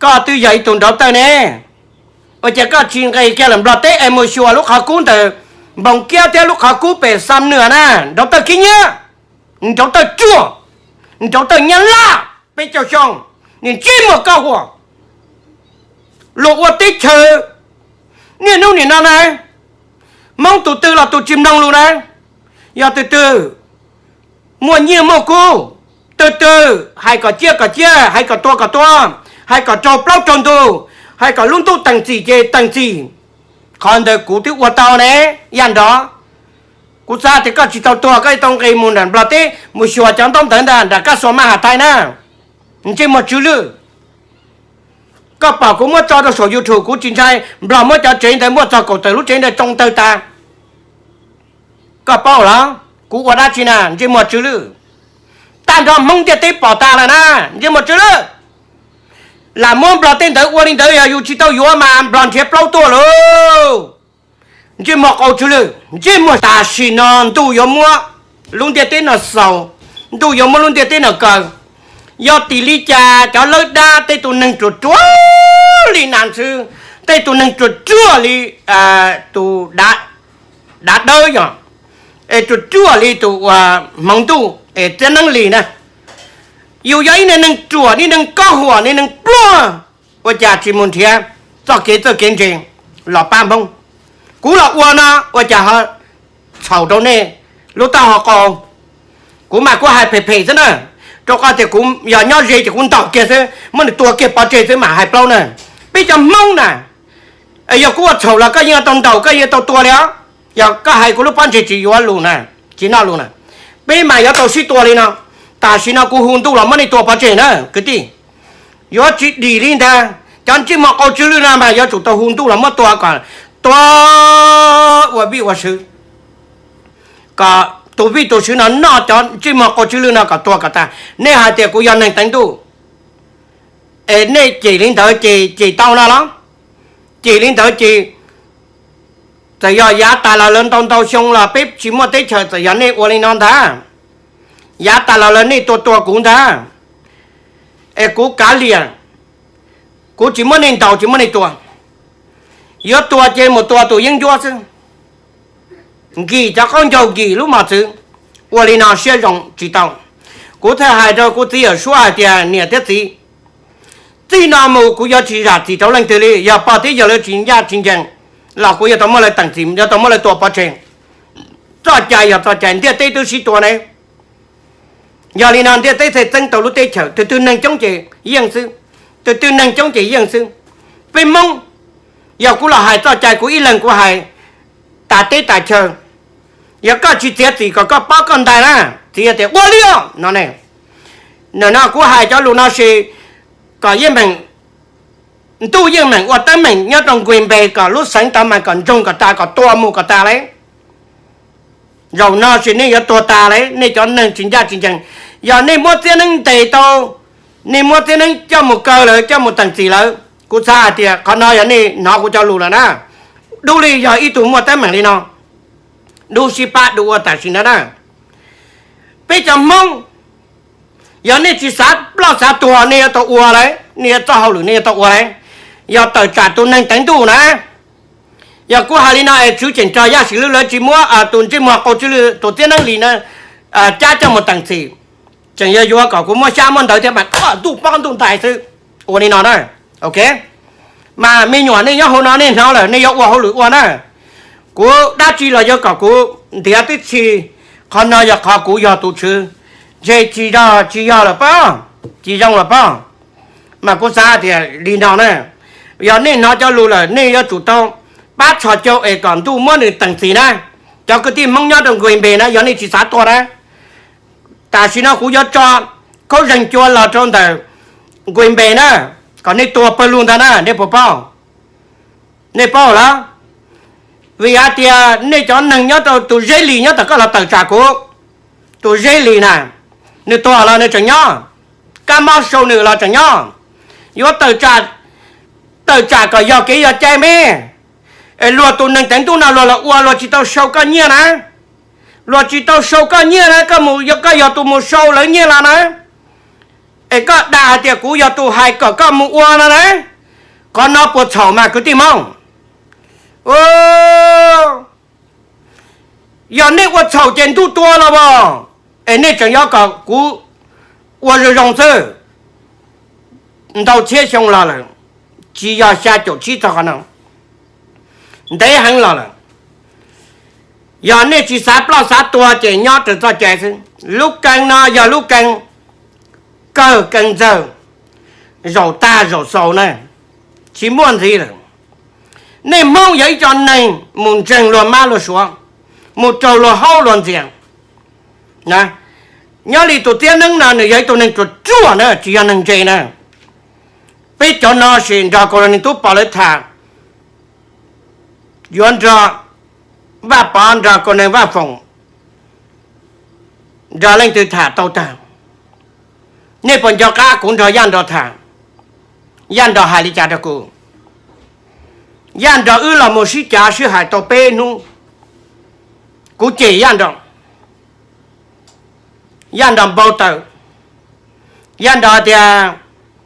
Koj twb yog ib tug nraug tawj ne, ua cas koj tsis nqis kiag lawm Nplog teb es mus xyuas lub qhov kub ntawm Npoo Kiab thiab lub qhov kub pem Xam Nwj na, nraug tawj khib nyiab, nraug tawj ruam, nraug tawj Nyab Laj peb caug xyoo, niag ntsej muag koj huam. Luag ua teb chaws niaj hnub nim no na, Hmoob tus twg los tus tsis mloog lus na. Yog tus twg muaj nyiaj muaj kub, tus twg hais kom ciaj kom ciaj, hais kom tua kom tua, hais kom raug plaub raug ntug, hais kom lub ntuj teem txim ces teem txim, qhov ntawd kuv twb ua tau ne. Yaj Nrov, kuv xav tias koj tsis tau tuag, koj tau nqis mus nram Nplog teb mus xyuas cov ntaub ntawv ntawd nram kab xua maj has thaib na. Ntsej muag tsw lwj. Koj pom kuv muab tso rau saum YouTube, kuv tsis ntshai Nplog muab cov tsev ntawd muab txog kaum tawm lub tsev ntawd tsoo tawg tas. Koj paub los? Kuv ua dab tsi na, ntsej muag tsw lwj? Tag nrho Hmoob ntiaj teb pom tas lawm na, ntsej muag tsw lwj. Lam muab Nplog tej ntawd ua li ntawd, yog yus tsis tau yuav mas Nplog nrhiav plaub tuaj lauj. Ntsej muag qau tsw lwj, ntsej muag. Tam sim no ntuj yuav muab lub ntiaj teb no xaus, ntuj yuav muab lub ntiaj teb no kaw. Yog tim li cas cov lawb dab tej tus neeg ruam ruam li nas ntxhw, tej tus neeg ruam ruam li tus dav dawb yog, es ruam ruam li tus uas hmoov ntuj es Txiab Neeb Lis na. Yus yog ib niag neeg ruam, niag neeg kob huam, niag neeg pluag, ua cas tsis mus nrhiav txoj kev txawj kev ntse los pab Hmoob? Kuv los ua no ua cas ho txhaum rau nej lub taub hau qau? Kuv mas kuv hais phem phem xwb na, rau qhov tias kuv yog nyob ze ces kuv ntaus kiag xwb, muab nws tua kiag pov tseg xwb mam hais plaub na. Peb cov Hmoob na, yog kuv ua txhaum los koj yeej tau ntaus, koj yeej tau tua li os. Yog koj hais kuv lub pob ntseg tsis yuav lus na, tsis noj lus na, peb mas yuav tau sib tua li no. Tam sim no kuv hu ntuj los muab nej tua pov tseg na kwv tij. Yuav tsis dim li ntag, cov ntsej muag qau tsw lwj no mas yuav tsum tau hu ntuj los muab tua kom tua ua vij ua sw, kom tus vij tus sw no noj cov ntsej muag qau tsw lwj no kom tuag kom tag. Nej hais tias kuv yog neeg teev ntuj, es nej cem li ntawd ces cem tau no los? Cem li ntawd ces txawm yog yav tas los lawv ntau ntau xyoo los peb tsis muaj teb chaws txawm yog nej ua li no ntag. Yav tas los lawv nej tua tua kuv ntag, es kuv kav liam, kuv tsis muab nej ntaus tsis muab nej tua. Yuav tua ces mus tua tus yeeb ncuab xwb, nkim cov qaub ncaug nkim lub mos txwv, ua li no siab zoo tsis tau. Kuv thiaj hais rau kuv txiv yawm suab hais tias niam thiab txiv, txij no mus kuv yuav tsis zam txim rau leej twg li. Yog pog thiab yawg lawv tsis ncaj tsis ncees los kuv yuav tau muab lawv teem txim, yuav tau muab lawv tua pov tseg. Txoj cai yog txoj cai, ntiaj teb twb sib tua ne. Yog li no ntiaj teb thiaj txeeb tau lub teb chaws, tus twg neeg coob ces yeej xwb, tus twg neeg coob ces yeej xwb. Peb Hmoob, yog kuv los hais txoj cai kuv ib leeg kuv hais tas teb tas chaw, yog koj tsis txiav txim kom koj pob koj ntais na, txiv tias ua li os no ne. Nim no kuv hais cov lus no ces kom yeej meem, ntuj yeej meem ua teeb meem nyob rau Nkuis Npes kom lub xeev tau mas kom ntsoog kom tas kom tua mus kom tas li. Zaum no ces nej yuav tuag tas li, nej cov neeg tsis ncaj tsis ncees. Yog nej muab Txiab Neeb ntes tau, nej muab Txiab Neeb coj mus kaw lawm, coj mus teem txim lawm, kuv xav hais tias qhov no yog nej hnov kuv cov lus lawm na, dub li yog ib tug muaj teeb meem li no, dub sib pab dub ua tam sim no na. Peb cov Hmoob, yog nej tsis xav ploj xav tuag nej yuav tau ua lawm, nej yuav txoj hauj lwm nej yuav tau ua lawm, yog tawm tsam tus neeg teev ntuj na. Yog kuv hais li no es tswv tseem rog Yaj Sim Lwj lawv tsis muab tus ntsej muag qau tsw lwj tus Txiab Neeb Lis na cab coj mus teem txim, tseem yog yuav kom kuv muab xyab muab ntawv thiab mas ntuj pob ntuj ntais xwb. Ua li no na, ok. Mas me nyuam nej nyob hauv no nej hnov lawm nej yuav ua hauj lwm ua na. Kuv dab tsi los yuav kom kuv ntiav tib si, qhov no yog qhov kuv yog tus tswv, ntshe tsis yog, tsis yog lawm pob, tsis zoo lawm pob. Mas kuv xav tias li no na, yog nej hnov cov lus lawm nej yuav tsum tau pab txhos caug es kom ntuj muab nws teem txim na. Cov kwv tij Hmoob nyob rau Nkuis Npes na, yog nej tsis xav tuag na, tam sim no kuv yuav tso khaub zeeg cua los rau ntawm Nkuis Npes na, kom nej tua pawg lug ntag na, nej puas paub? Nej paub lawm, vim hais tias nej cov neeg nyob rau tus Zeb Lis nyob tom koj los tawm tsam kuv. Tus Zeb Lis na, nws tuag los nws tseem nyob, kab mob sau nws los tseem nyob. Yuav tawm tsam kom yog kev yog cai me, es luag tus neeg teev ntuj no luag los ua luag tsis tau sau koj nyiaj na. Luag tsis tau sau koj nyiaj na, koj mus, koj yog tus mus sau lawv nyiaj los na, Es koj dag hais tias kuv yog tus hais kom koj mus ua no na. Qhov no puas txhaum mas kwv tij Hmoob? Yog nej ua txhaum ces ntuj tua los as, es nej tseem yuav kom kuv ua zoo zoo xwb. Ntau txhiab xyoo los lawm, tsis yog xya caum tsib txog qhov no, ntev heev los lawm. Yog nej tsis xav ploj xav tuag ces nyob raws txoj cai xwb. Lub kee no yog lub kee kawg kee ntxawg, zaum tag zaum xaus na, tsis muaj ntxiv lawm. Nej Hmoob yog ib co neeg mus ntseeg luag mab luag suav, mus raug luag haub luag ntxias. Nyob li tus Txiab Neeb no nws yog ib tug neeg ruam ruam na, tsis yog neeg ntse na. Peb cov no sim nrog Kaus Lim Tub Pov lawv tham, yuav nrog Vaj Pov nrog Kaus Neeg Vaj Foom nrog leej twg tham tau tag. Nej puas nco qab kuv nrog Yaj Nro tham? Yaj Nro hais li cas rau kuv? Yaj Nro wb los mus sib cav sib hais tau peb hnub, kuv cem Yaj Nro. Yaj Nro npau taws. Yaj Nro tias,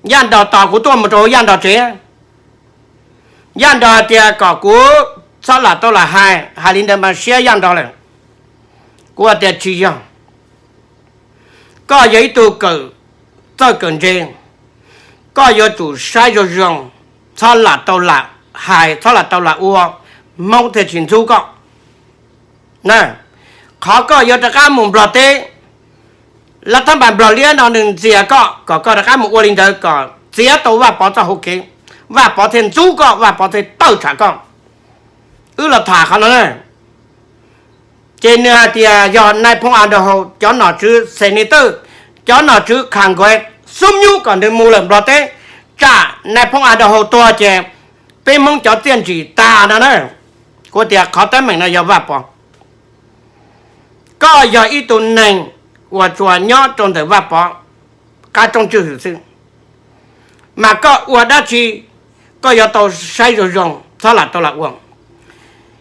Yaj Nro tos kuv tuaj mus rau Yaj Nro tsev. Yaj Nro tias kom kuv txhob lam tau lam hais, hais li ntawd mas siab Yaj Nro lawm. Kuv tias tsis yog, koj yog ib tug kawm txawj kawm ntse, koj yuav tsum saib zoo zoo, txhob lam tau lam hais, txhob lam tau lam ua, Hmoob thiaj tsis ntxub koj. Qhov koj yuav rov qab mus Nplog teb, lawv thab npas Nplog liab no nws ntxias koj kom koj rov qab mus ua li ntawd kom txiav tau Vaj Pov txoj hau kev, Vaj Pov thiaj ntxub koj, Vaj Pov thiaj tawj tsham koj. Wb los tham qhov no na. Ces nws hais tias yog nais phoo As Dau Hau, cov nom tswv Xes Nis Tawj, cov nom tswv Khas Nkuav xub nyub kom nws mus lawm Nplog teb, tsam nais phoo As Dau Hau tuag ces peb Hmoob cov txiaj ntsim tas no na. Kuv tias qhov teeb meem no yog Vaj Pov. Koj yog ib tug neeg uas tsuas nyob rau ntawm Vaj Pov qab roob tswj hwm xwb, mas koj ua dab tsi koj yuav tau saib zoo zoo, txhob lam tau lam ua.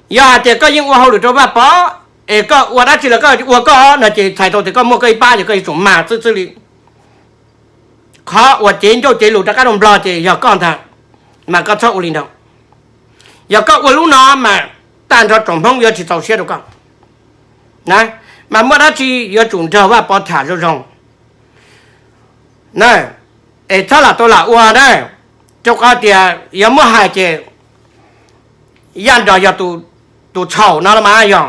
Yog hais tias koj yeej ua hauj lwm rau Vaj Pov, es koj ua dab tsi los koj ua koj no ces txhais tau tias koj muaj koj ib pab ces koj yuav tsum mag xwb xwb li. Qhov uas cev ncauj cev lus rov qab rau Nplog ces yog koj ntag, mas koj txhob ua li ntawd. Yog koj ua lub no mas tag nrho tsoom Hmoob yuav tsis txaus siab rau koj. Mas muaj dab tsi yuav tsum nrog Vaj Pov tham zoo zoo, es txhob lam tau lam ua na. Rau qhov tias yog muab hais ces Yaj Nro yog tus txhaum no los mas yog.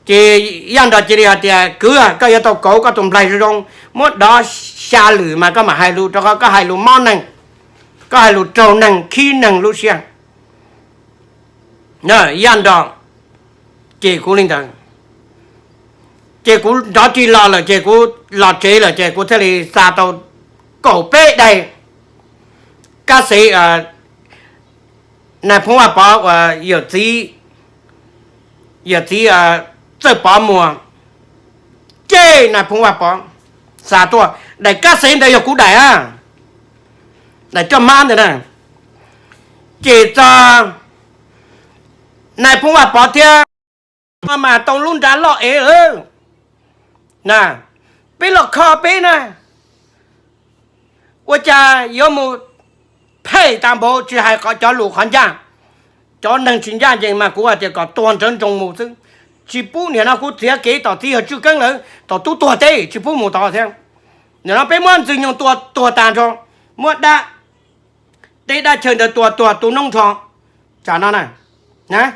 Ces Yaj Nro cia li hais tias kwv, koj yuav tau kauv koj tus nplaig zoo zoo, muab dov xya lwm mas koj mam hais lus, rau qhov koj hais lus mob neeg, koj hais lus raug neeg khib neeg lub siab. Yaj Nro cem kuv li ntawd, ces kuv nrov ris los lawm ces kuv los tsev lawm ces kuv thiaj li xa tau kaum peb daim kab xev nais phoo Vaj Pov uas yawm txiv, yawm txiv Txawj Pov Muas, ces nais phoo Vaj Pov xa tuaj. Daim kab xev ntawd yog kuv daim, daim roj hmab ntawd na. Ces txog nais phoo Vaj Pov thiab mas tau lub nra loj ev lawm. Peb los kho peb na, ua cas yuav mus phem tas npaum, tsis hais cov lus qhov ncaj. Cov neeg tsis ncaj ncees mas kuv hais tias kom tuag nrawv nroos mus xwb. Tsis pub, nim no kuv txiav kev tom txiv yawg Tswj Keeb lawv tom tub tuag teb tsis pub mus tod thiab. Nim no peb muab Ntxwg Nyoog tua tuag tag nrho, muab dab teb dab chaw ntawd tua tuag tu noob nrho. Tsam no na,